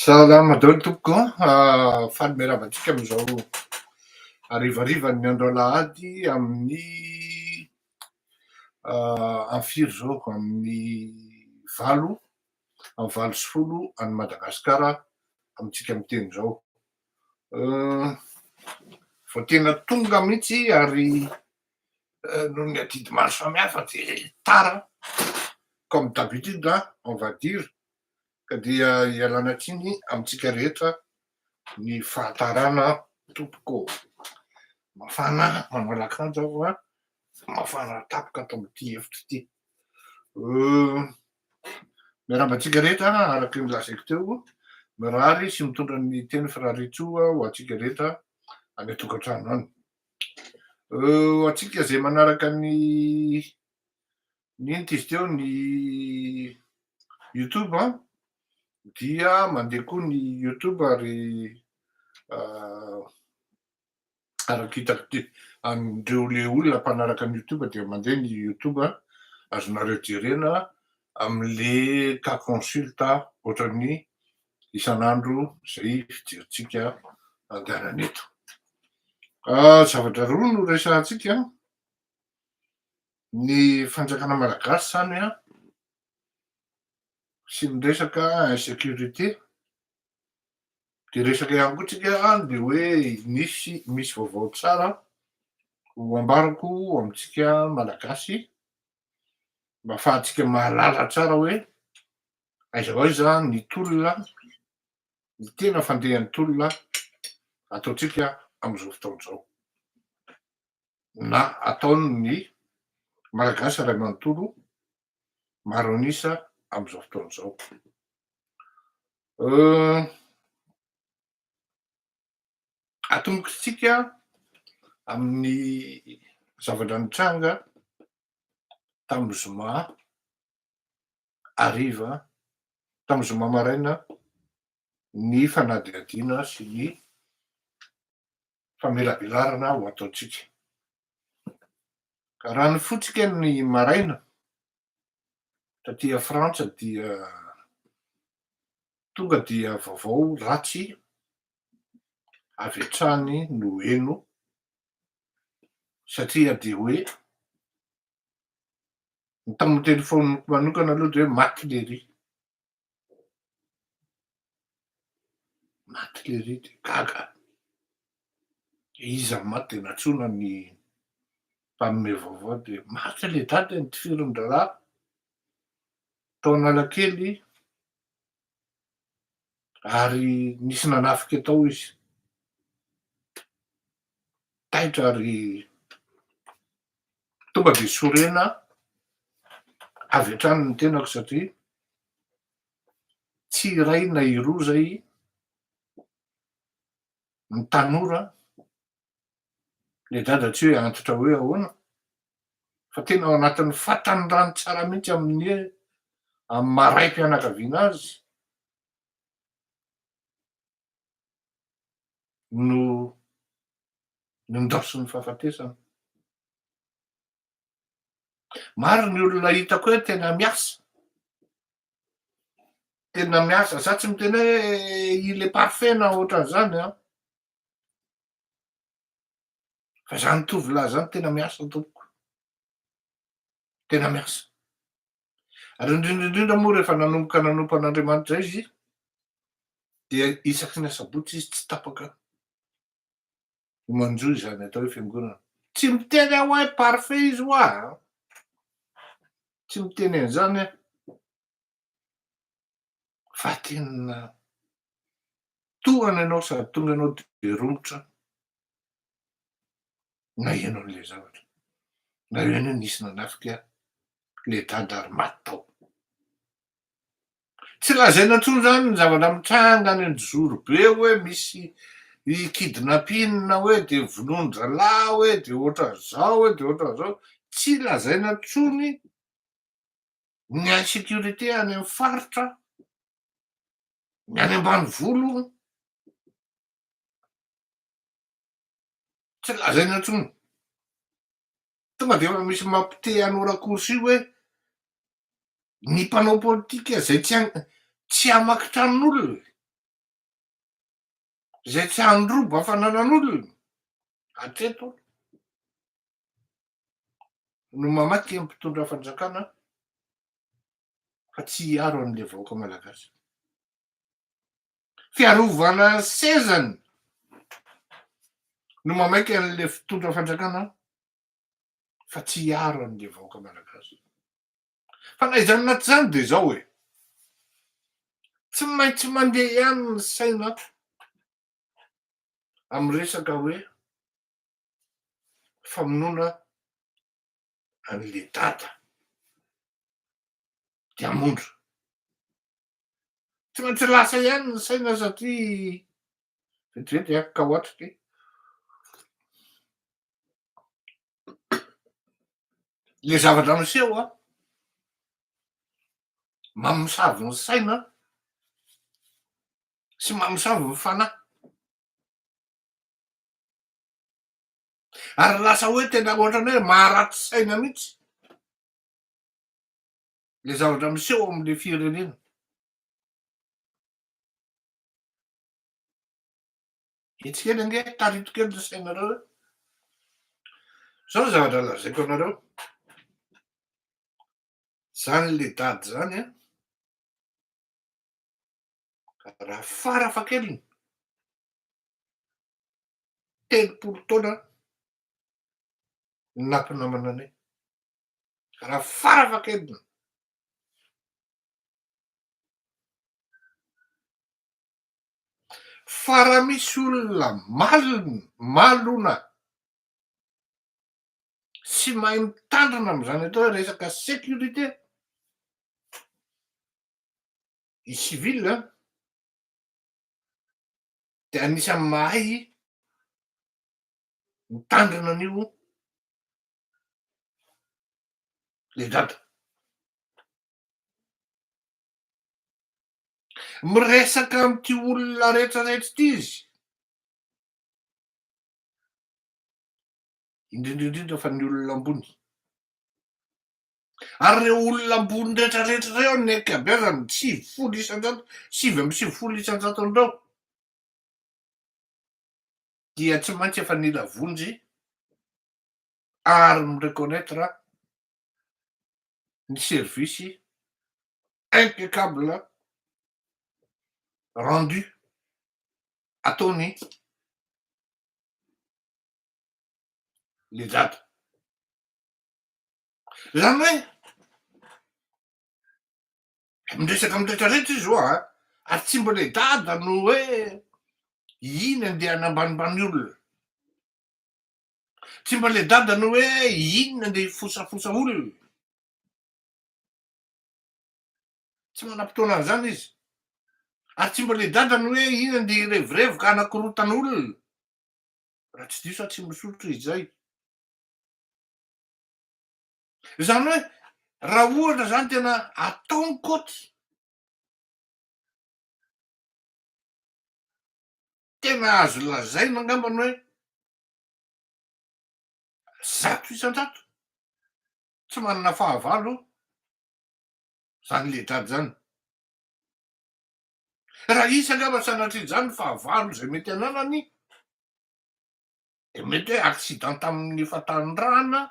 Salama daholo tompoko a! Faly miarahaba antsika amin'izao harivarivan'ny andro alahady amin'ny amin'ny firy izao? Amin'ny valo, amin'ny 8h10 any Madagasikara amintsika miteny izao. Vao tena tonga mihitsy ary noho ny adidy maro samihafa dia tara comme d'habitude on va dire ka dia ialana tsiny amintsika rehetra ny fahatarana tompoko ô. Mafana manao lakanjo aho fa mafana tampoka ato amin'ity efitra ity. Miarahaba antsika rehetra araka ny lazaiko teo, mirary sy mitondra ny teny firariantsoa ho antsika rehetra any an-tokantrano any. Ho antsika izay manaraka ny ny inona izy teo ny youtube an, dia mandeha koa ny youtube ary araka hitako ty an'ireo le olona mpanaraka ny youtube dia mandeha ny youtube azonareo jerena amin'le cas consulte ohatran'ny isan'andro izay fijerintsika andehanana eto. Zavatra roa no resahantsika, ny fanjakana malagasy zany an, sy ny resaka insécurité. De resaka ihany koa tsika de hoe nisy misy vaovao tsara ho ambarako amintsika malagasy mba afahantsika mahalala tsara hoe aiza ho aiza ny tolona, ny tena fandehan'ny tolona ataontsika amin'izao fotoana izao na ataon'ny malagasy iray manontolo maro an'isa amin'izao fotoana izao. Atombokitsika amin'ny zavatra nitranga tamin'ny zoma hariva, tamin'ny zoma maraina ny fanadihadiana sy ny famelabelarana ho ataontsika. Raha ny fotsika ny maraina taty a Frantsa dia tonga dia vaovao ratsy avy hatrany no heno satria dia hoe ny tamin'ny telefaoniko manokana aloha dia hoe maty lery. Maty lery dia gaga. Iza no maty dia nantsoina ny mpanome vaovao dia maty le dada nitifirin-draharaha tao Analakely ary nisy nanafika tao izy. Taitra ary tonga dia sorena avy hatrany ny tenako satria tsy iray na iroa izay ny tanora, le dada tsy hoe antitra hoe ahoana fa tena ao anatin'ny fahatanorany tsara mihitsy amin'ny amin'ny maha raim-pianakaviana azy no nindaosin'ny fahafatesana. Maro ny olona hitako hoe tena miasa, tena miasa, za tsy miteny hoe il est parfait na ohatran'izany an, fa zany tovolahy zany tena miasa tompoko, tena miasa. Ary indrindra indrindra moa rehefa nanomboka nanompo an'Andriamanitra izy dia isaky ny asabotsy izy tsy tapaka ho manjohy izany atao hoe fiangonana. Tsy miteny aho hoe parfait izy hoa an! Tsy miteny an'izany aho. Fa tena tohana ianao sady tonga ianao dia romotra naheno an'ilay zavatra. Naheno hoe nisy nanafika ilay dada ary maty tao. Tsy lazaina intsony izany ny zavatra mitranga any Anjozorobe hoe misy kidnapping hoe dia vonoin-drahalahy hoe dia ohatran'izao hoe dia ohatran'izao. Tsy lazaina intsony ny insécurité any amin'ny faritra, ny any ambanivolo. Tsy lazaina intsony. Tonga dia efa misy mampite an'io raccourci io hoe ny mpanao politika izay tsy tsy hamaky tranon'olona. Zay tsy handroba fananan'olona hatreto no mamaky ny mpitondra fanjakana fa tsy hiaro an'le vahoaka malagasy. Fiarovana ny sezany no mamaika an'le fitondra fanjakana fa tsy hiaro an'le vahoaka malagasy. Fa na izany na tsy izany dia izao e, tsy maintsy mandeha ihany ny saina amin'ny resaka hoe famonoana an'le dada diamondra. Tsy maintsy lasa ihany ny saina satria vetivety a, ka ho atrika e. Le zavatra miseho an, mamosavy ny saina sy mamosavy ny fanahy. Ary lasa hoe tena ohatran'ny hoe maharatsy saina mihitsy le zavatra miseho amin'le firenena. Etsy kely ange, tarito kely ny sainareo e. Zao ny zavatra lazaiko anareo, zany le dady zany an, raha farafahakeliny 30 taona ny nampinamana anay, raha farafahakeliny. Fa raha misy olona malina, malona sy mahay mitandrina amin'izany atao hoe resaka sécurité, i civil an, dia anisan'ny mahay mitandrina an'io le dada. Miresaka amin'ity olona rehetra rehetra ity izy. Indrindra indrindra fa ny olona ambony. Ary ireo olona ambony rehetra rehetra ireo ny ankabeazany, 90%, 99 isan-jaton'ireo dia tsy maintsy efa nila vonjy ary mi-reconnaitre ny service impeccable rendu ataony le dada. Zany hoe miresaka amin'ny rehetra rehetra izy oa ary tsy mba le dada no hoe iny andeha hanambanimbany olona. Tsy mba le dada no hoe iny andeha hifosafosa olona. Tsy manam-potoana an'izany izy. Ary tsy mba le dada no hoe iny andeha hirevirevy ka hanakorontana olona. Raha tsy diso aho tsy misotro izy izay. Izany hoe raha ohatra izany tena atao ny kaoty, tena azo lazaina angambany hoe 100% tsy manana fahavalo zany ledady zany. Raha hisy angamba sanatria zany ny fahavalo zay mety ananany de mety hoe accident tamin'ny fatanorana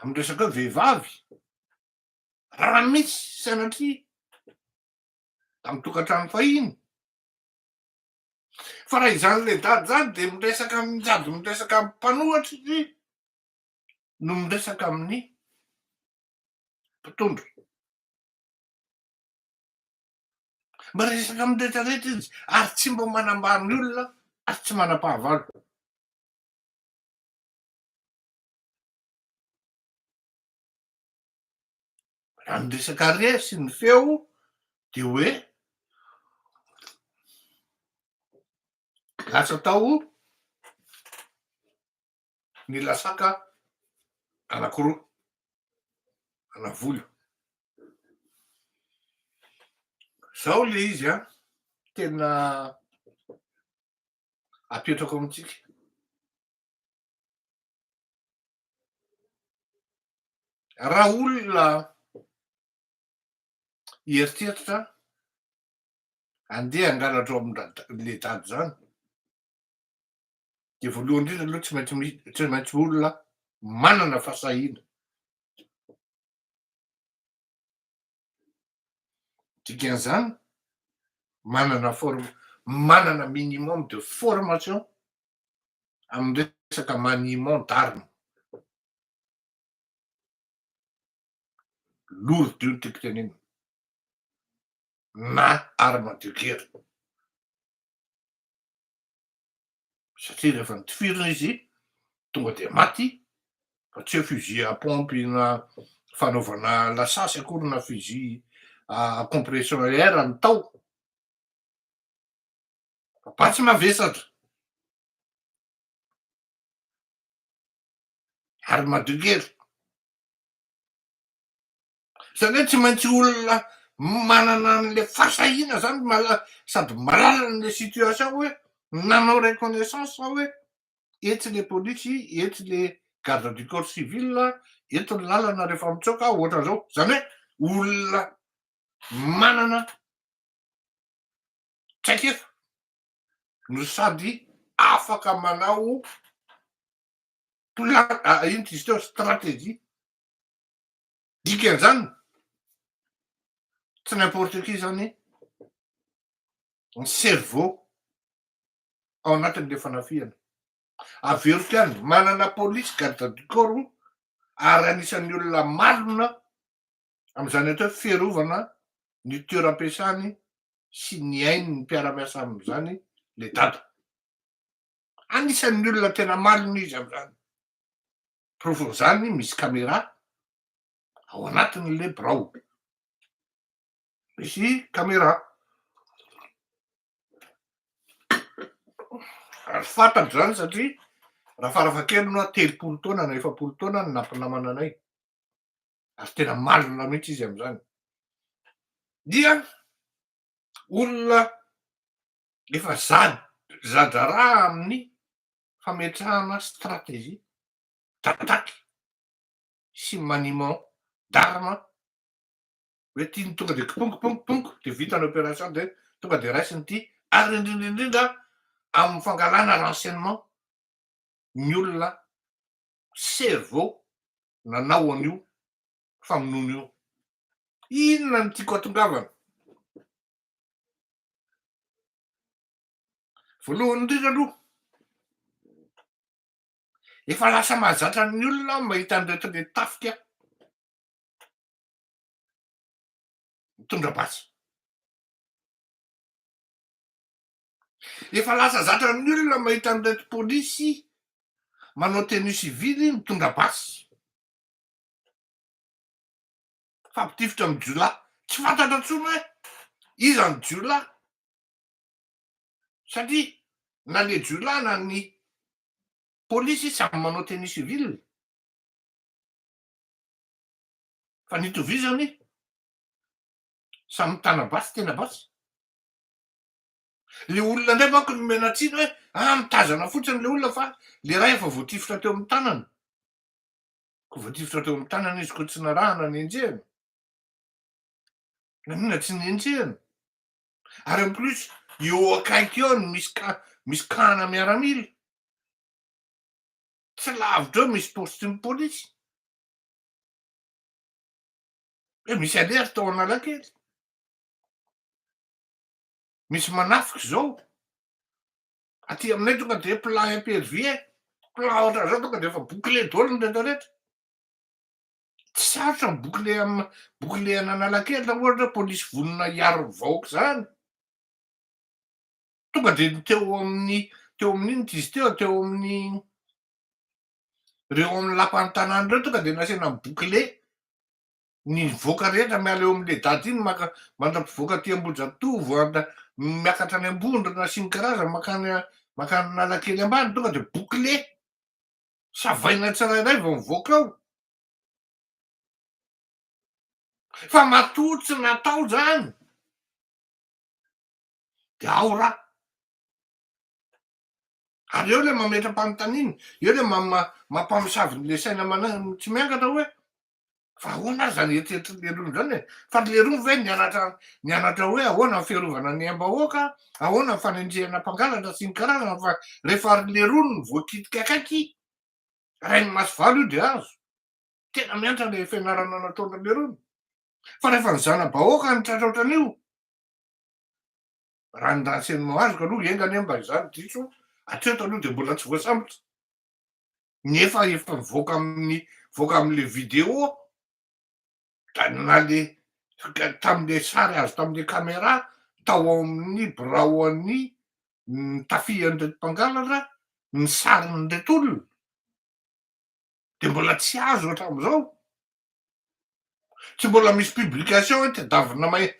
amin'ny resaka hoe vehivavy, raha misy sanatria tamin'ny tokantrano fahiny. Fa raha izany ledady zany de miresaka amin'ny sady miresaka amin'ny mpanohatra izy no miresaka amin'ny mpitondra. Miresaka amin'ny rehetra rehetra izy ary tsy mba manambany olona ary tsy manam-pahavalo. Raha ny resaka re sy ny feo de hoe lasa tao ny lasaka anakiroa, ana vola. Zao le izy an, tena apetrako amintsika. Raha olona hieritreritra. Andeha hangalatra ao amin-dra le dada zany, de voalohany indrindra aloha tsy maintsy mi- tsy maintsy olona manana fahasahiana. Dikan'izany, manana forme, manana minimum de formation amin'ny resaka maniement d'arme. Lourde io no tiako tenenina. Na arme de guerre. Satria rehefa nitifirina izy tonga dia maty fa tsy hoe fusil à pompe na fanaovana lasasy akory na fusil à compression air ny tao fa basy mavesatra, arme de guerre. Zany hoe tsy maintsy olona manana an'le fahasahiana zany mala- sady mahalala an'le situation hoe nanao reconnaissance hoe etsy le polisy, etsy le garde du corps civil, eto ny lalana rehefa mitsoaka ohatran'izao. Zany hoe olona manana traikefa no sady afaka manao plan, ino ty izy teo, stratégie. Dikan'izany, tsy n'importe qui zany ny cerveau ao anatin'le fanafihana. Averiko ihany, manana polisy garde du corps ary anisan'ny olona malina am'izany atao hoe fiarovana ny toeram-piasany sy ny ain'ny mpiara-miasa amin'izany le dada. Anisan'ny olona tena malina izy am'izany. Porofon'izany misy caméra ao anatin'le birao. Misy caméra. Ary fantatro zany satria raha farafahakeliny hoa 30 taona na 40 taona no nampinamana anay. Ary tena malina mihitsy izy am'izany. Dia olona efa za- za-draharaha amin'ny fametrahana stratégie d'attaque sy maniement d'arme hoe ty ny tonga de kipongo de vita ny opération de tonga de raisiny ty, ary indrindra indrindra amin'ny fangalana renseignement ny olona cerveau nanao an'io famonoana io. Inona no tiako atongavana? Voalohany indrindra aloha, efa lasa mahazatra ny olona mahita an'ireto le tafika mitondra basy. Efa lasa zatra ny olona mahita an'ireto polisy manao tenue civile mitondra basy. Fampitifitra amin'ny jiolahy. Tsy fantatra intsony hoe iza ny jiolahy. Satria na le jiolahy na ny polisy samy manao tenue civile. Fa ny itovizany samy mitana basy tena basy. Le olona indray manko no omena tsiny hoe ah mitazana fotsiny le olona fa le ray efa voatifitra teo amin'ny tanany. Koa voatifitra teo amin'ny tanany izy koa tsy narahana nenjehina. Naninona tsy nenjehina? Ary en plus eo akaiky eo no misy ka misy kahana miaramila. Tsy lavitra eo misy poste ny polisy. Hoe misy alerte ao Analakely. Misy manafika izao. Aty aminay tonga de plan impervier, plan ohatran'izao tonga de efa bouclé daholo ny rehetra rehetra. Tsy sarotra ny bouclé am bouclé an'Analakely raha ohatra hoe polisy vonona hiaro ny vahoaka izany. Tonga de ny teo amin'ny teo amin'ino ty izy teo, teo amin'ny reo amin'ny lapan'ny tanàna reo tonga de nasiana bouclé ny mivoaka rehetra miala eo amin'le dady iny maka mandra-pivoaka aty Ambohijatovo, miakatra any Ambondrona sy ny karazany mankany mankany Analakely ambany tonga de bouclé, savaina tsirairay vao mivoaka ao. Fa matoa tsy natao zany de ao raha. Ary eo le mametra-panontaniana, eo le mampamosavy le saina mana- tsy miangatra hoe. Fa ahoana ary zany eritreritry ny lerony zany e? Fa ry lerony ve nianatra nianatra hoe ahoana ny fiarovana ny aim-bahoaka, ahoana ny fanenjehana mpangalatra sy ny karazany fa rehefa ry lerony no voakitika akaiky, rain'ny maso valo io de azo. Tena miantra le fianarana nataon-dry lerony. Fa rehefa ny zana-bahoaka no tratra ohatran'io, raha ny renseignement azoko aloha, enga anie mba izaho no diso, hatreto aloha de mbola tsy voasambotra. Nefa efa mivoaka amin'ny voaka amin'le vidéo da na le tamin'le sary azo tamin'le caméra tao amin'ny birao an'ny nitafihan'ireto mpangalatra ny sarin'ireto olona de mbola tsy azo hatramin'izao. Tsy mbola misy publication hoe tedavina may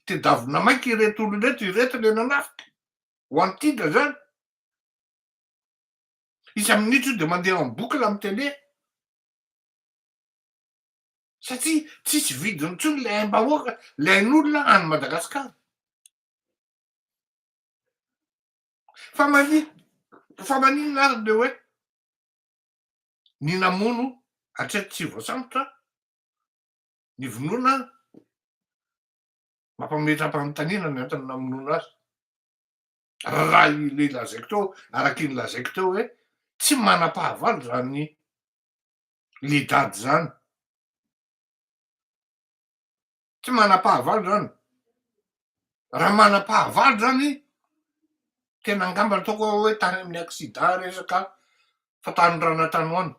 tedavina maika ireto olona ireto, ireto le nanafika ho an'i Tidra zany. Isa minitra io de mandeha en boucle am télé. Satria tsisy vidiny intsony le aim-bahoaka, le ain'olona any Madagasikara. Fa mani- fa maninona ary le hoe ny namono hatreto tsy voasambotra, ny vonoana mampametra-panontaniana ny antony namonoana azy. Raha ilay lazaiko teo, araky ny lazaiko teo hoe tsy manam-pahavalo zany Lidady zany. Tsy manam-pahavalo zany. Raha manam-pahavalo zany, tena angamba ataoko hoe tany amin'ny accident resaka fa tany rana tany ho any.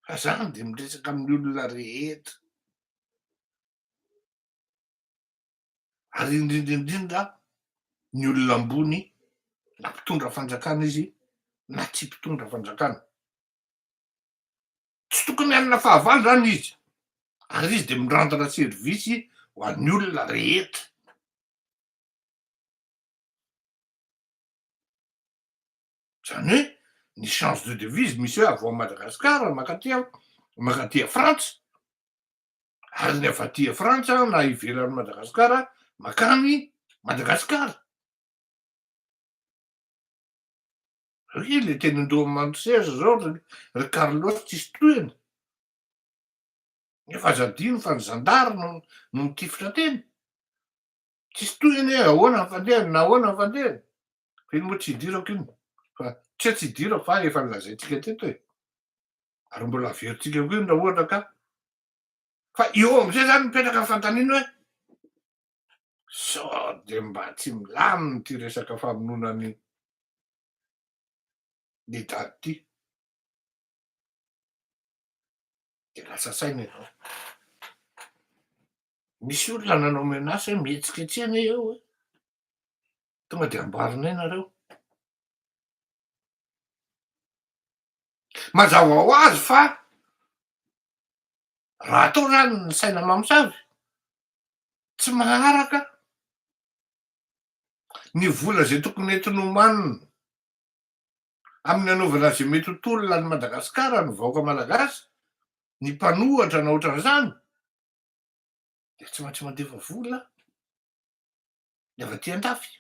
Fa zany de miresaka amin'ny olona rehetra. Ary indrindra indrindra ny olona ambony na mpitondra fanjakana izy na tsy mpitondra fanjakana. Tsy tokony hanana fahavalo zany izy, ary izy de mi-rendre service ho an'ny olona rehetra. Zany hoe ny change de devise misy hoe avy ao Madagasikara mankaty mankaty Frantsa, ary ny avy aty Frantsa na ivelan'i Madagasikara mankany Madagasikara. Ry le teny Andohamandroseza zao ry ry Carlos tsisy tohiny. Nefa aza adino fa ny zandary no no nitifitra teny. Tsisy tohiny hoe ahoana ny fandehany na ahoana ny fandehany. Fa iny moa tsy idirako iny. Fa tsy hoe tsy idirako fa efa nolazaintsika teto e. Ary mbola averintsika koa iny raha ohatra ka. Fa eo am'izay zany mipetraka ny fanontaniana hoe sao de mba tsy milamina ity resaka famonoana ny ny dady ity. De lasa saina ianao. Misy olona nanao menace hoe mihetsiketsehana anie eo e. Tonga de amboarinay nareo. Mazava ho azy fa raha atao zany ny saina mamosavy, tsy maharaka ny vola zay tokony entiny homanina amin'ny anaovana zay mety ho tolona any Madagasikara ny vahoaka malagasy, ny mpanohatra na ohatran'izany, de tsy maintsy mandefa vola ny avy aty an-dafy.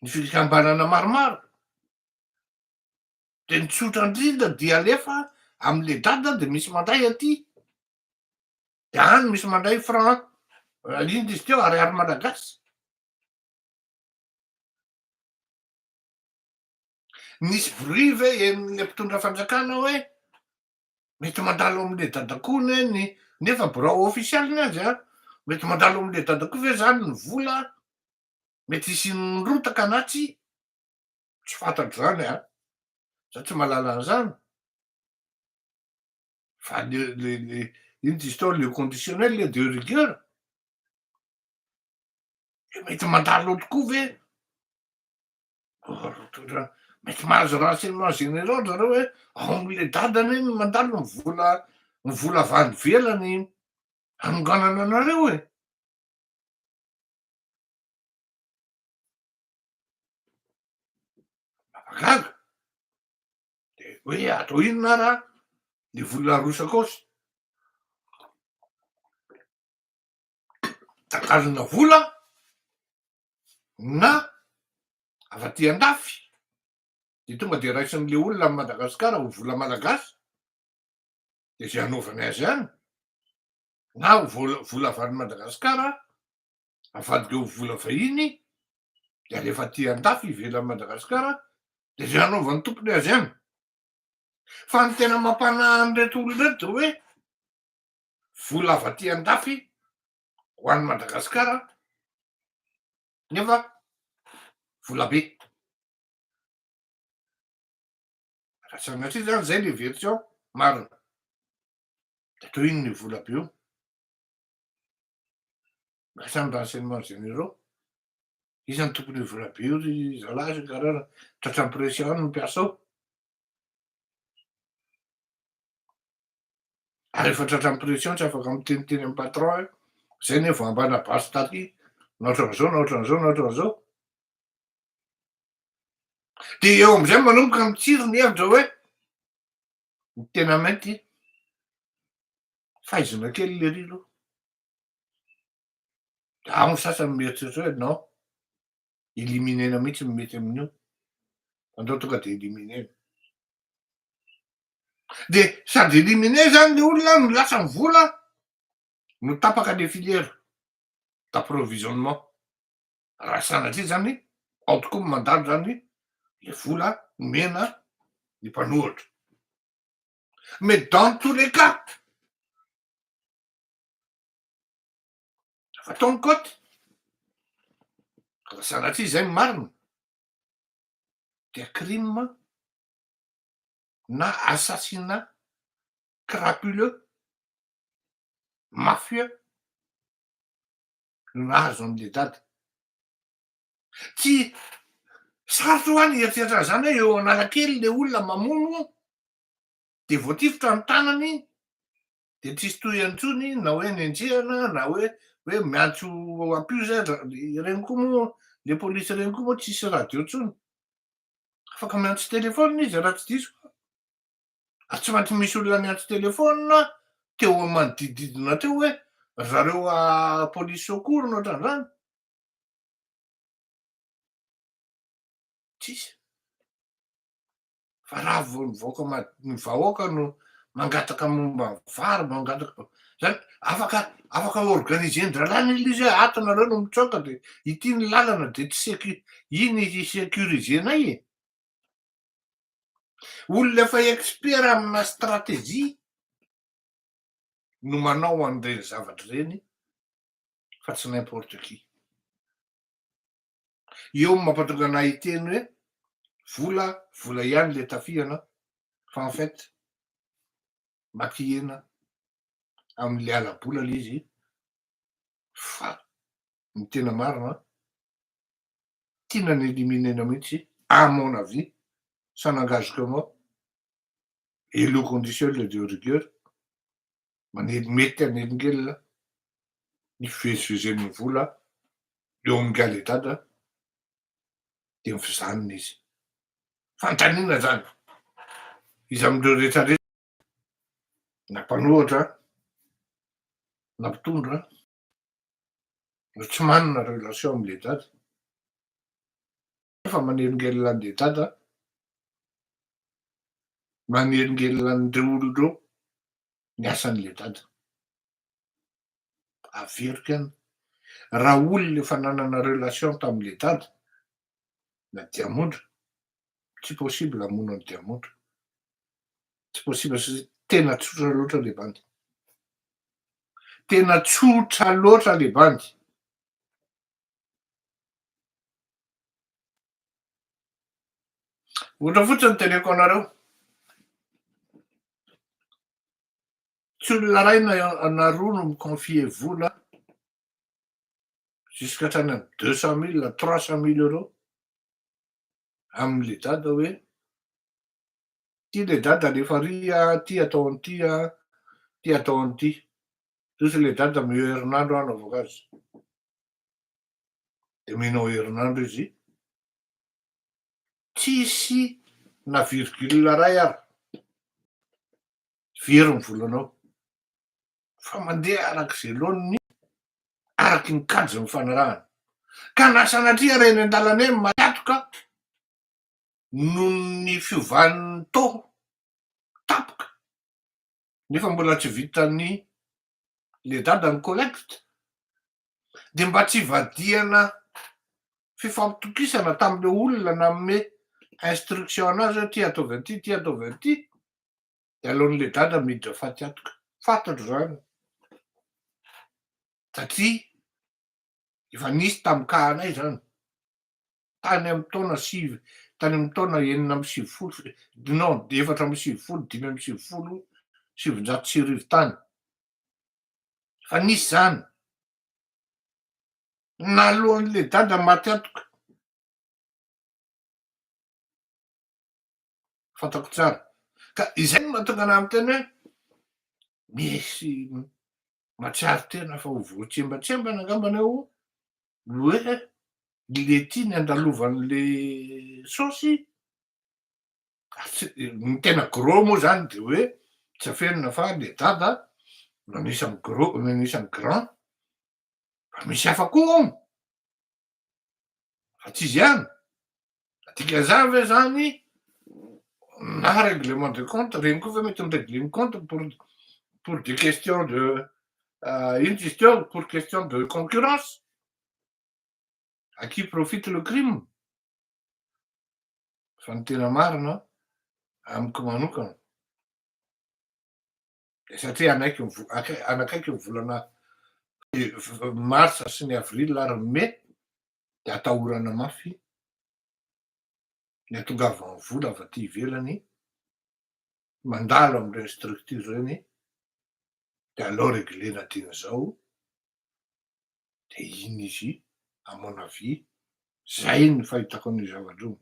Ny fikambanana maromaro. De ny tsotra indrindra dia alefa amle dada de misy mandray aty, de any misy mandray franc, inona izy teo ariary malagasy. Nisy bruit ve henon'le mpitondra fanjakana hoe mety mandalo amle dada koa anie ny nefa birao ofisialy ny azy an, mety mandalo amle dada koa ve zany ny vola, mety hisy mirotaka na tsia? Tsy fantatro zany an, za tsy mahalala an'izany, fa le le le inona izy teo le conditionnel est de rigueur, de mety mandalo ao tokoa ve? Mety mahazo renseignement généraux zareo hoe ao amle dada anie no mandalo ny vola ny vola avy any ivelany hanonganana anareo e. Mampagaga. De hoe atao inona ara ny vola arosaka ao sy takalona vola na avy aty andafy. de tonga de raisin'le olona am Madagasikara ho vola malagasy, de zay anaovany azy any, na ho vola vola avy any Madagasikara avadika ho vola vahiny, de alefa aty andafy ivelan'i Madagasikara, de zay anaovan'ny tompony azy any. Fa ny tena mampanahy an'ireto olona ireto de hoe vola avy aty andafy ho an'i Madagasikara nefa vola be. Raha sanatria zany zay le version marina, de atao inona io vola be io? Lasa ny renseignements généraux, iza ny tompon'io vola be io ry zalahy sy karaha tratran'ny pression any ny mpiasa ao? Ary efa tratran'ny pression tsy afaka miteniteny amin'ny patron hoe zay ne vao ambana basy taty na ohatran'izao na ohatran'izao na ohatran'izao. De eo am'izay manomboka mitsiry ny hevitra hoe ny tena mainty faizina kely le ry aloha. De ao ny sasany mieritreritra hoe non, éliminer-na mihitsy ny mety amin'io, andao tonga de éliminer-na. De sady éliminer zany le olona no lasa ny vola no tapaka le filière d'approvisionnement. Raha sanatria zany ao tokoa ny mandalo zany le vola omena ny mpanohitra. Mais dans tous les cas, rehefa atao ny kaoty, raha sanatria zay ny marina, dia crime na assassinat crapuleux, mafieux no nahazo an'le dada. Tsy sarotra ho any hieritreritra an'izany hoe eo Analakely le olona mamono de voatifitra ny tanany de tsisy tohiny intsony na hoe nenjehana na hoe hoe miantso ampio zay ireny koa moa le polisy ireny koa moa tsisy radio intsony. Afaka miantso telefôna izy raha tsy diso. Ary tsy maintsy misy olona niantso telefôna teo amin'ny manodidididina teo hoe ry zareo polisy secours na ohatran'izany. Tsisy. Fa raha vao ny vahoaka ma- ny vahoaka no mangataka momba ny vary, mangataka zany afaka afaka organiser-ndralana ilay izy hoe ato nareo no mitsoaka de ity ny lalana de tsy sécu- iny sécuriser-nay e. Olona efa expert amina stratégie no manao an'ireny zavatra ireny fa tsy n'importe qui. Eo no mampatonga anahy hiteny hoe vola vola ihany le tafihana fa en fait maty hena am'le ala-bola le izy fa ny tena marina tiana ny éliminer-na mihitsy, à mon avis, ça n'engage que moi et le conditionnel de rigueur, manely mety hanelingelina ny fivezivezen'ny vola eo amin'ny gale dada de mifizanina izy. Fanontaniana zany izy amindreo rehetrarehetra na mpanohitra na mpitondra no tsy manana relation am'le dada fa manelingelina an'le dada, manelingelina an'ireo olo reo ny asan'le dada. Averiko ihany, raha olona efa nanana relation tam'le dada na diamondra, tsy possible hamono any diamondra, tsy possible satria tena tsotra loatra le bandy, tena tsotra loatra le bandy. Ohatra fotsiny teneko anareo, tsy olona ray na roa no mi-confier vola jusqu'à hatrany amy 200 000, 300 000 euros am'le dada hoe ty le dada alefa ry a, ty atao an'ity a, ty atao an'ity, tosy le dada meo herinandro anaovako azy, de omenao herinandro izy, tsisy na virgule ray ary very ny volanao fa mandeha arak'izay laoniny, araky ny kajy ny fanarahana, ka na sanatria reny an-dalana eny matiatoka. Noho ny fiovan'ny taux tampoka nefa mbola tsy vitan'ny le dada ny collecte de mba tsy hivadihana fifampitokisana tam'le olona nanome instruction anazy hoe ty ataovy an'ity, ty ataovy an'ity, de aleon'le dada miditra faty antoka. Fantatro zany satria efa nisy tamy kahanay zany tany amy taona sivy, tany amy taona 96, non, 94, 1995 tany fa nisy zany nalohan'le dada maty antoka. Fantako tsara ka izay no mahatonga anahy miteny hoe misy mahatsiaro tena fa ho voatsembatsembana angambany aho hoe le ty ny andalovan'le saosy. Ny tena gros moa zany de hoe tsy afenina fa le dada no anisan'ny gros, no anisan'ny grand, fa misy hafa koa ao fa tsy izy ihany. Dikan'izany ve zany na règlement de compte reny koa ve mety mi-régler ny compte pour des questions de ino izy teo, pour question de concurrence, à qui profite le crime? Fa ny tena marina amiko manokana de satria anaiky ny vo- anakaiky ny volana marsa sy ny avril ary ny mai, de atahorana mafy ny atongavan'ny vola avy aty ivelany mandalo am'ireny structure reny, de alao réglena din'izao de iny izy. À mon avis, zay ny fahitako an'io zavatra io.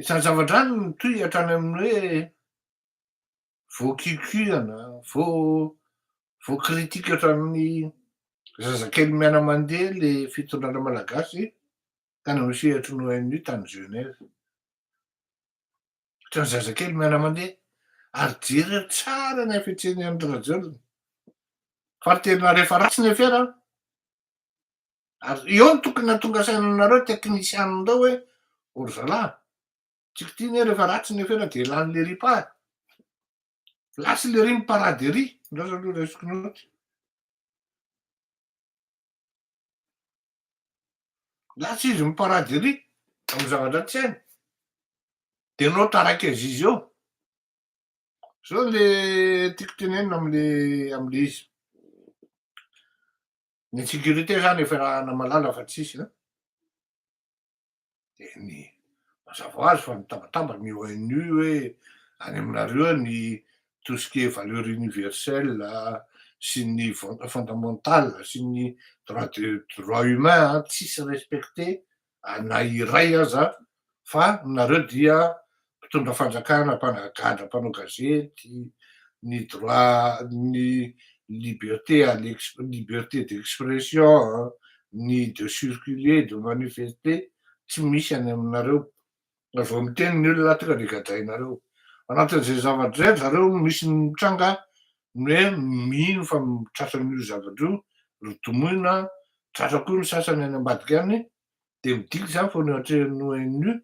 Izany zavatra any mitohy hatrany amin'ny hoe voakikiana, vo critique hatramin'ny zazakely miana-mandeha le fitondrana malagasy tany amy sehatry ny ONU tany Genève, hatrany zazakely miana-mandeha. Ary jereo tsara ny afetseny Andry Rajoelina fa tena rehefa ratsy ny afera ary eo ny tokony hatonga saina anareo teknisianindreo hoe ory zalahy tsika ty ne rehefa ratsy ny afera de lany le ripa lasy le ry miparady ery ndraza aloha raisiko noty lasy izy miparady ery amy zavatra tsy hainy de nao taraiky azy izy eo zao. Le tiako tenenina amle izy, ny insécurité zany efa rahana malala fa tsisy a, de ny mazava ho azy fa mitabataba ny ONU hoe any aminareo ny tout ce qui est valeur universelle sy ny fondamental sy ny droit de droit humain tsisy respecté na iray aza, fa nareo dia mpitondra fanjakana mpanagadra mpanao gazety, ny droit, ny liberté à l'ex liberté d'expression, ny de circuler, de manifester tsy misy any aminareo. Raha vao miteny ny olona tonga de gadrainareo. Anatin'izay zavatra zay zareo misy mitranga ny hoe mino fa tratran'io zavatra io ro domoina, tratra koa ny sasany any ambadika any, de midika zany fa ny atrehan'ny ONU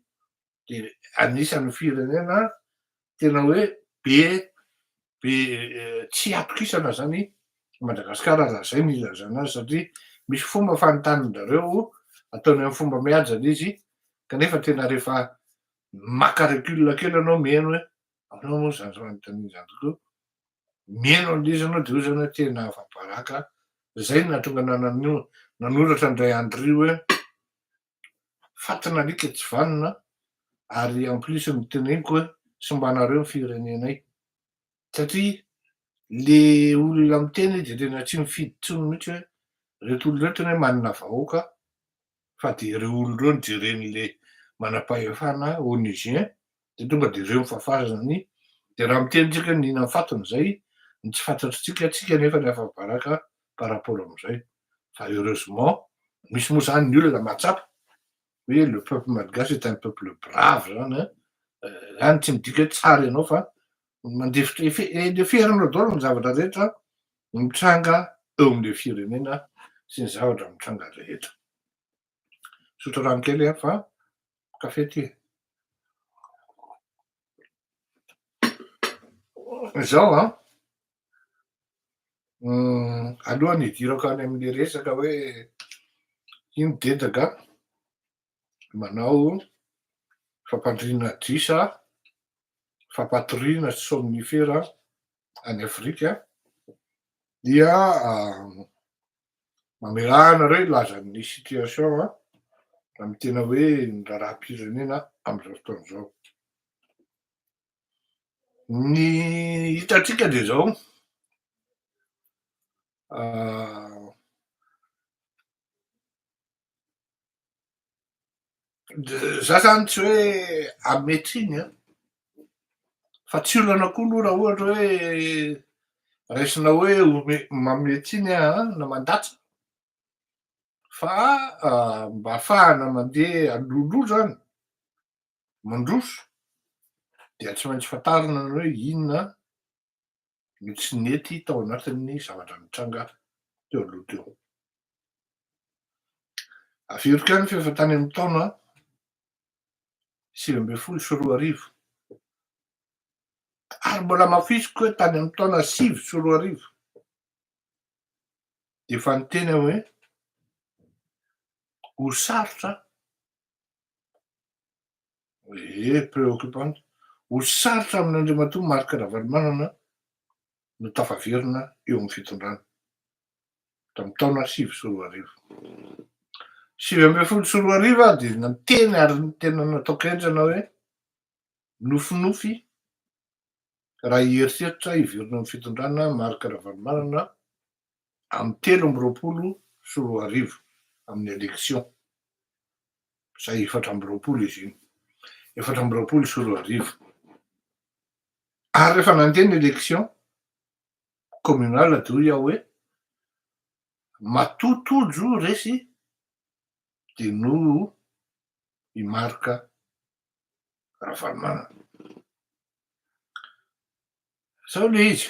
de anisan'ny firenena tena hoe be be tsy atokisana zany Madagasikara raha zay ny ilazana azy, satria misy fomba fanontanin-drareo ataony amy fomba mihaja le izy, kanefa tena rehefa maka recul kely anao mihaino hoe anao moa zany fanontaniana zany tokoa, mihaino an'le izy anao de hoy zany hoe tena afa-baraka. Zay no nahatonga nanan'io nanoratra indray andro io hoe fatina alika tsy vanona. Ary en plus ny teneniko hoe sombanareo ny firenenay, satria le olona miteny de tena tsy mifidy tsony mihitsy hoe reto olo reto ny hoe manana vahoaka, fa de ireo olo reo no jeren'le manam-pahefana onusien, de tonga de reo mifafazany. De raha miteny tsika hoe nihina ny fatiny zay ny tsy fantatritsika tsika, nefa ny afa-baraka par rapport am'izay. Fa heureusement misy moa zany ny olona mahatsapa hoe le peuple malgache est un peuple brave zany a. Zany tsy midika hoe tsara ianao fa mandefitra leferinao daholo ny zavatra rehetra mitranga eo am'le firenena sy ny zavatra mitranga rehetra. Sotro rano kely a fa kafe ty. Zao an, alohan'ny hidirako any amin'ny resaka hoe ino dedaka manao fampandriana adrisa, fampatoriana somnifera any Afrika dia mamelà anareo hilaza ny situation amin'ny tena hoe ny raharaham-pirenena amin'izao fotoana izao. Ny hitantsika dia izao, za zany tsy hoe hanome tsiny an, fa tsy olana koa aloha raha ohatra hoe raisina hoe ome- manome tsiny aho an na mandatsa fa mba ahafahana mandeha alohaloha zany. mandroso dia tsy maintsy fantarina ny hoe inona no tsy nety tao anatin'ny zavatra nitranga teo aloha teo. Averiko ihany fa efa tany amin'ny taona 2019 ary mbola hamafisiko hoe tany amin'ny taona 2009 dia efa niteny aho hoe ho sarotra Ee, préoccupante. Ho sarotra amin'Andriamatoa Marc Ravalomanana no tafaverina eo amin'ny fitondrana, tamin'ny taona 2009. 2019 aho dia niteny ary tena nataoko henjana hoe nofinofy raha hieritreritra hiverina amin'ny fitondrana Marc Ravalomanana amin'ny 2023 amin'ny élection. Zay 24 izy iny. 2024. Ary rehefa nandeha ny élection communale dia hoy aho hoe matoa Tojo resy dia noho i Marc Ravalomanana. Zao le izy.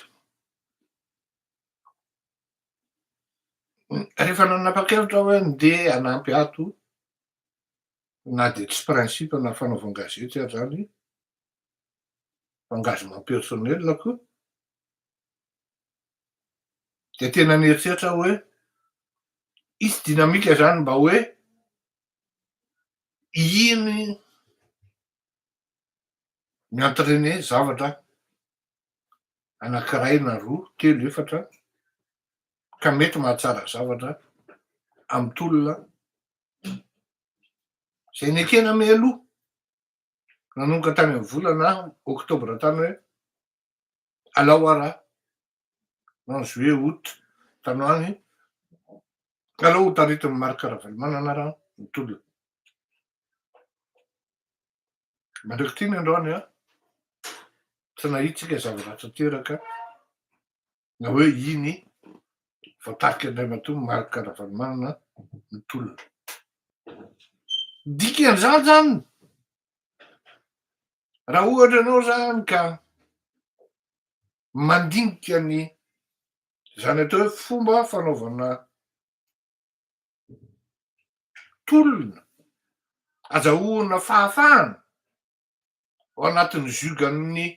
Rehefa nanapa-kevitra aho hoe ndeha hanampy ato, na dia tsy principe na fanaovan-gazety aza zany, engagement personnel-ko, dia tena nieritreritra aho hoe hisy dynamique zany mba hoe iny mi-entrainer zavatra anankiray na roa, telo, efatra, ka mety mahatsara zavatra amin'ny tolona izay nekena mialoha, nanomboka tany amin'ny volana oktobra tany hoe alao ara, non juillet, août, tany ho any, alao ho taritin'i Marc Ravalomanana ara ny tolona. Mandrak'ity ny androany an, tsy nahitsika zavatra tanteraka na hoe iny voatarika Andriamatoa Marc Ravalomanana ny tolona. Dikan'izany zany, raha ohatra ianao zany ka mandinika ny zany atao hoe fomba fanaovana tolona, azahoana fahafahana ao anatin'ny ziogan'ny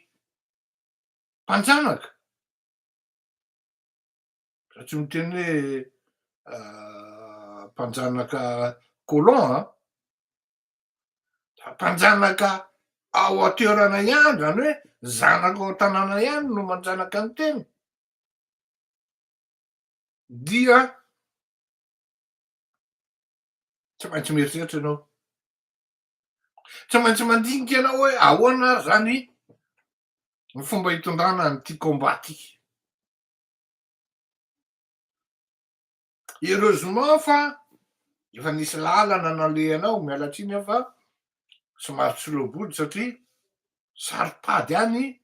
mpanjanaka, za tsy miteny hoe mpanjanaka colon an, fa mpanjanaka ao an-toerana ihany, zany hoe zanaka ao an-tanàna ihany no manjanaka ny tena, dia tsy maintsy mieritreritra ianao, tsy maintsy mandinika ianao hoe ahoana ary zany ny fomba hitondrana an'ity combat ty. Heureusement fa efa nisy lalana nalehanao, miala tsiny aho fa somary tsy loa-body satria saro-pady any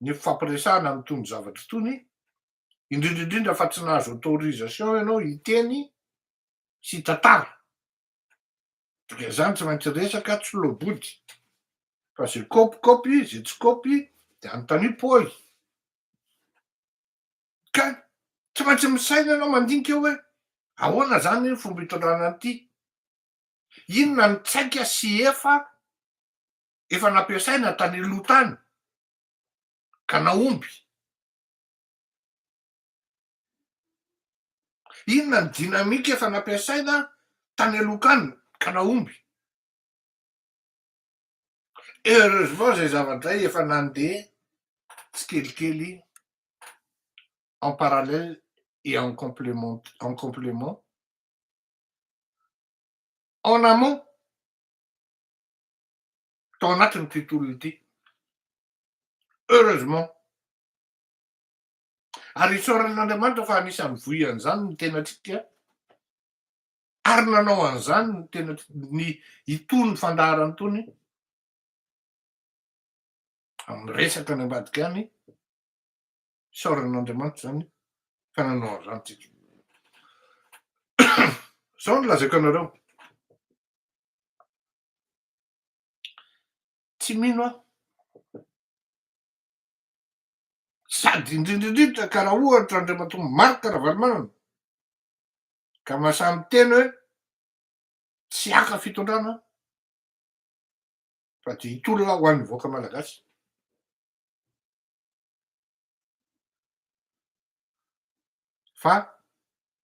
ny fifampiresahana amin'itony zavatra itony, indrindra indrindra fa tsy nahazo autorisation ianao hiteny sy hitantara, dikan'izany tsy maintsy resaka tsy loa-body fa ze kôpy kôpy, ze tsy kôpy de anontanio pôy, ka tsy maintsy misaina ianao mandinika hoe ahoana zany ny fomba hitondrana an'ity, inona ny tsaika sy efa efa nampiasaina tany aloha tany. Ka nahomby. Inona ny dynamique efa nampiasaina tany aloha tany ka nahomby? Heureusement zay zavatra zay efa nandeha tsikelikely en parallèle et en complément en complément en amont tao anatin'ity tolona ity. Heureusement. Ary isaoran'Andriamanitra fa anisan'ny voy an'izany ny tenantsika ary nanao an'izany ny tena ny itony fandaharana itony amin'ny resaka any ambadika any. Isaoran'Andriamanitra izany fa nanao an'izany tsika. Zao no lazaiko anareo. Tsy mino aho. Sady indrindra indrindra ka raha ohatra Andriamatoa Marc Ravalomanana ka mahasahy miteny hoe tsy haka fitondrana fa dia hitolona ho an'ny vahoaka malagasy. Fa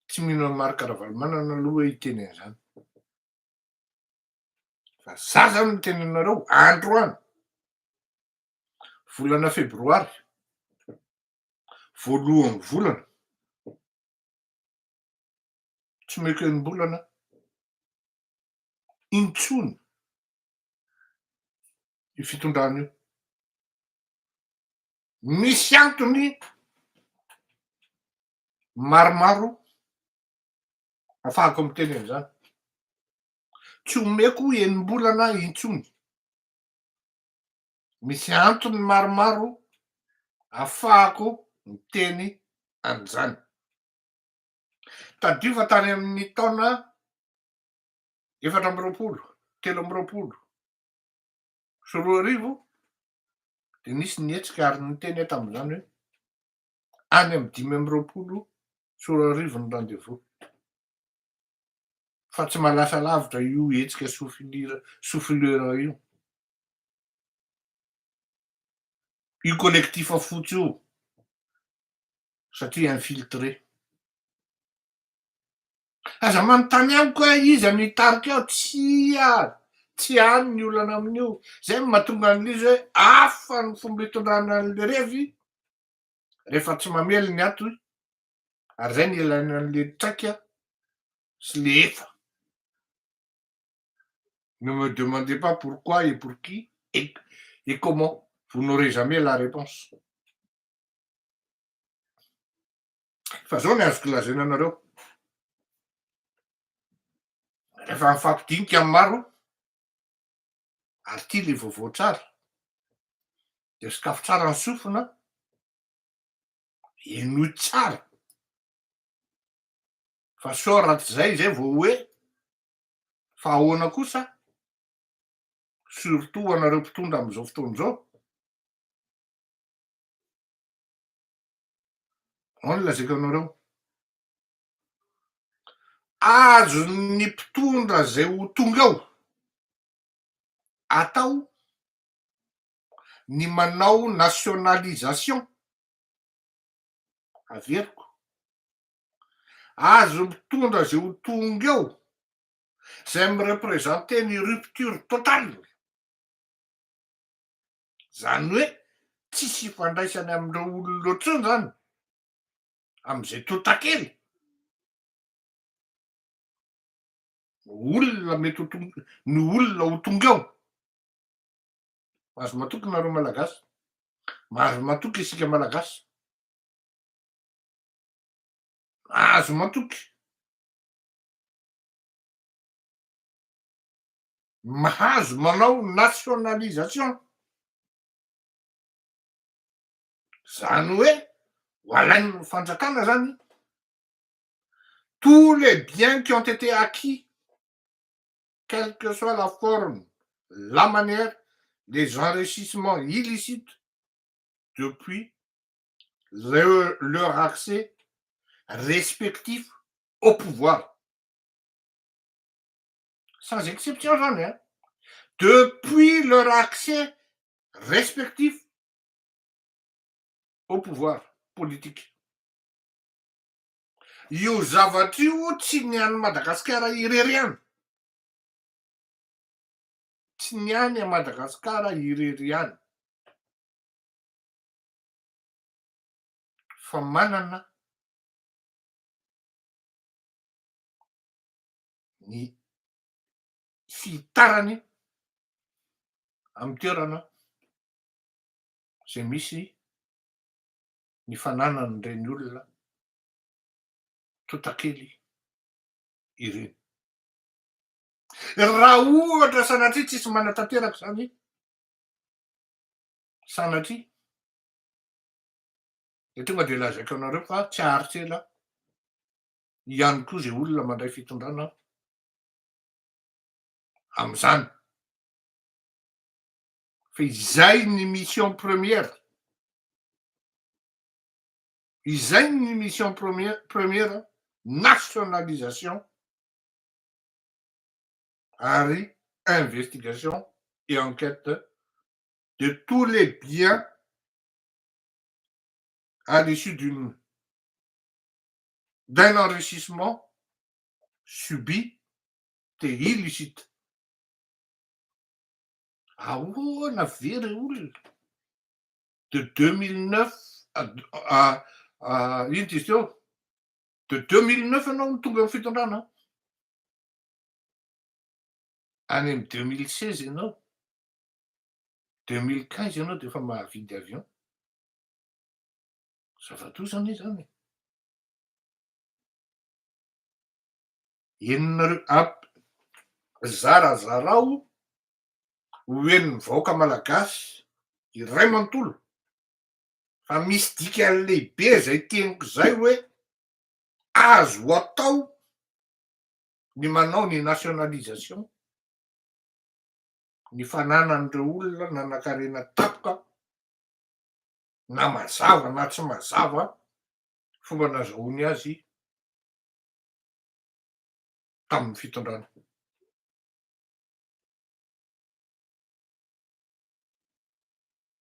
tsy mino an'i Marc Ravalomanana aloha hoe hiteny an'izany. Fa za zany miteny anareo androany volana febroary voalohan'ny volana tsy omeko enim-bolana intsony io fitondrana io. Misy antony maromaro afahako miteny an'izany. Tsy omeko enim-bolana intsony. Misy antony maromaro afahako miteny an'izany. Tadidio fa tany amin'ny taona 24, 2023 dia nisy ny hetsika ary niteny aho tamin'izany hoe any amin'ny 2025 ny rendez-vous. Fa tsy mahalasa lavitra io hetsika souffleur io. Io collectif fotsy io satria infiltré. Aza manontany amiko hoe iza no hitarika ao, tsia, tsy any ny olana amin'io. Zay no mahatonga an'ilay izy hoe hafa ny fomba itondrana an'ilay revy rehefa tsy mamely ny ato ary zay no ilaina an'ilay traika sy le efa. Ne me demandez pas pourquoi et pour qui et et comment, vous n'aurez jamais la réponse. Fa zao ny azoko lazaina anareo, rehefa mifampidinika amin'ny maro, ary ity le vaovao tsara, de sokafy tsara ny sofina, henoy tsara, fa sao raha tsy zay zay vao hoe fa ahoana kosa, surtout ho anareo mpitondra am'izao fotoana izao, ao ny lazaiko anareo, azon'ny mpitondra zay ho tonga eo atao ny manao nationalisation, averiko, azon'ny mpitondra zay ho tonga eo, zay mi-representer ny rupture totale, zany hoe tsisy ifandraisany amindreo olona ireo tsony zany, am'izay tontakely, olona mety ho tonga, ny olona ho tonga eo, mahazo matoky nareo malagasy, mahazo matoky isika malagasy, mahazo matoky, mahazo manao nationalisation, zany hoe ho alain'ny fanjakana zany tous les biens qui ont été acquis, quelle que soit la forme, la manière, les enrichissements illicites depuis leur accès respectif au pouvoir. Sans exception zany hein, depuis leur accès respectif. au pouvoir politique. Io zavatra io tsy ny an'i Madagasikara irery ihany, tsy ny any Madagasikara irery ihany, fa manana ny fihitarany amin'ny toerana zay misy ny fananan'ireny olona tontakely ireny. Raha ohatra sanatria tsisy manatanteraka izany, sanatria, dia tonga dia lazaiko anareo fa tsy haharitra ela ihany koa izay olona mandray fitondrana amin'izany. Fa izay ny mission première, izay ny mission première, nationalisation ary investigation et enquête de tous les biens à l'issue d'une d'un enrichissement subi et illicite. Ahoana ve re olona? De 2009 à ino ty izy teo? De 2009 ianao no tonga amin'ny fitondrana. Any amin'ny 2016 ianao, 2015 ianao de efa mahavidy avion. Zava-doza anie zany e. Henonareo amp- zarazarao ho henon'ny vahoaka malagasy iray manontolo fa misy dikany lehibe zay teniko zay hoe azo atao ny manao ny nationalisation ny fananan'ireo olona nanankarena tampoka na mazava na tsy mazava fomba nazahoany azy tamin'ny fitondrana.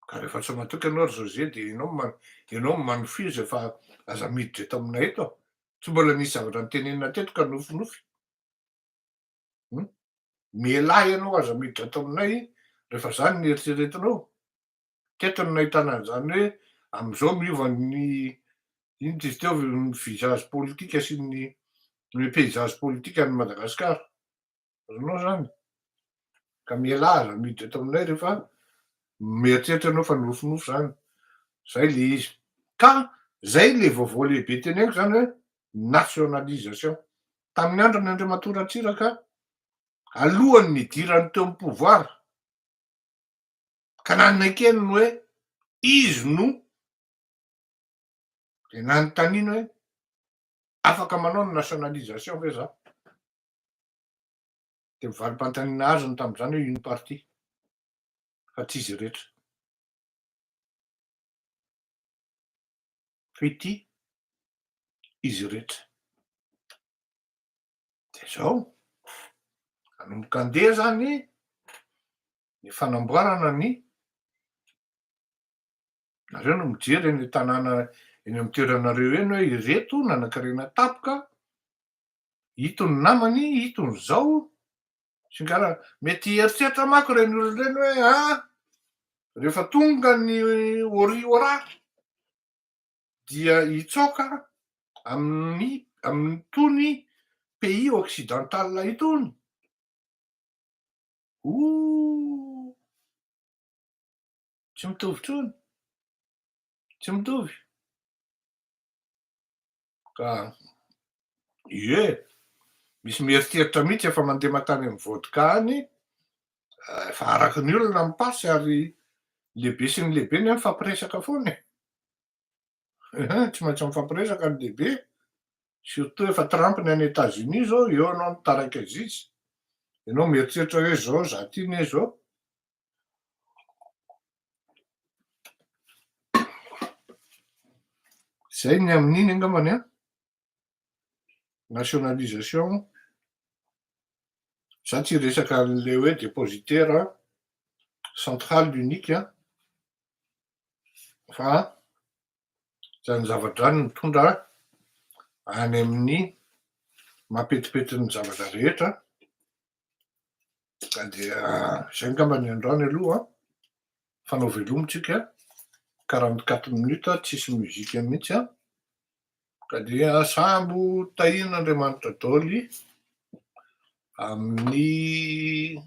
Ka rehefa tsy matoky ianao ry José dia ianao no ianao no manofiza fa aza miditra eto aminay eto. Tsy mbola nisy zavatra notenenina teto ka nofinofy. Hum? Mialà ianao aza miditra ato aminay rehefa zany ny eritreretinao. Teto no nahitana an'izany hoe amin'izao miova ny inona izy teo ny visage politique sy ny ny paysage politique any Madagasikara. Azonao zany? Ka mialà aza miditra eto aminay rehefa mieritreritra ianao fa nofinofy zany. Zay le izy. Ka zay le vaovao lehibe teneniko zany hoe nationalisation. Tamin'ny androny Andriamatoa Ratsiraka, alohan'ny nidirany teo amin'ny pouvoir, ka nanekeny ny hoe izy no de nanontaniany hoe afaka manao ny nationalisation ve za? De ny valim-panontaniana azony tamin'izany hoe une partie fa tsy izy rehetra. Fa ity izy rehetra. De zao, hanomboka andeha zany ny fanamboarana ny nareo no mijery eny an-tanàna eny amin'ny toeranareo eny hoe ireto nanankarena tampoka, ito ny namany, ito ny zao, sy ny karazany. Mety hieritreritra manko ireny olona ireny hoe ah, rehefa tonga ny ori ora dia hitsoaka amin'ny amin'itony pays occidental itony. Ooh! Tsy mitovy intsony. Tsy mitovy. Ka ie, misy mieritreritra mihitsy efa mandeha mankany amin'ny vodka any, efa araky ny olona ny pasy ary lehibe sy ny lehibe anie mifampiresaka foana e. Ehe, tsy maintsy mifampiresaka ny lehibe, surtout efa Trump ny any Etats Unis zao, eo ianao no taraiky azizy, ianao mieritreritra hoe zao za ty ne zao. Zay ny amin'iny angambany an, nationalisation, za tsy hiresaka an'le hoe dépositaire central unique an, fa. Zany zavatra zany mitondra any amin'ny mampetipety ny zavatra rehetra, ka dia zay angamba ny androany aloha an, fanao veloma tsika, 44 minutes tsisy musique mihitsy an, ka dia samby ho tahian'Andriamanitra daholo amin'ny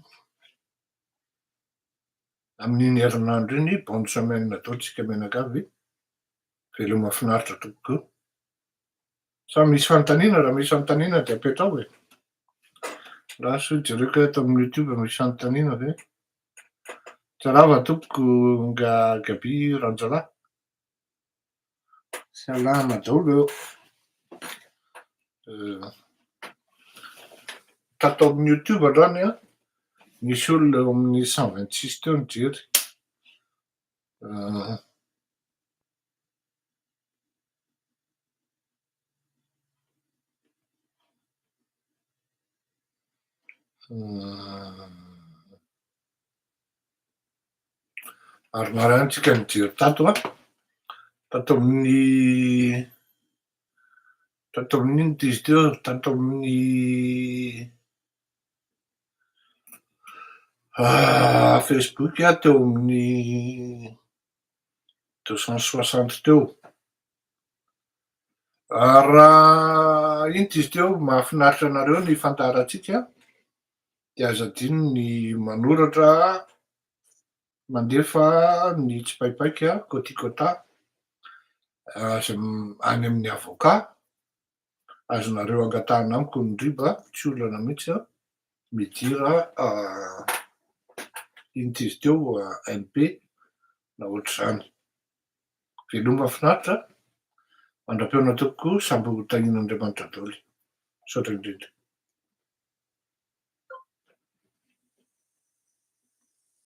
amin'iny herinandro iny, bonne semaine daholo tsika mianakavy, veloma finaritra tompoko. Sa misy fanontaniana? Raha misy fanontaniana dia apetraho e. Lasa jereko ato amin'ny youtube misy fanontaniana ve? Tsarava tompoko nga Gaby Ranjalahy. Salama daholo. Tato amin'ny youtube androany an, nisy olona eo amin'ny 126 teo nijery. Maromaro ihany tsika nijery tato an, tato amin'ny tato amin'ny inona ity izy teo, tato amin'ny Facebook teo amin'ny 260 teo. Raha inona ity izy teo, mahafinaritra anareo ny fandaharantsika dia aza adino ny manoratra, mandefa ny tsipaipaika, kôtikôta, aza any amin'ny avocat, azonareo angatahana amiko ny riba, tsy olana mihitsy an, midira inona ity izy teo, MP na ohatr'izany. Veloma finaritra, mandra-pihaona tompoko, samby ho tahian'Andriamanitra daholo. Misaotra indrindra.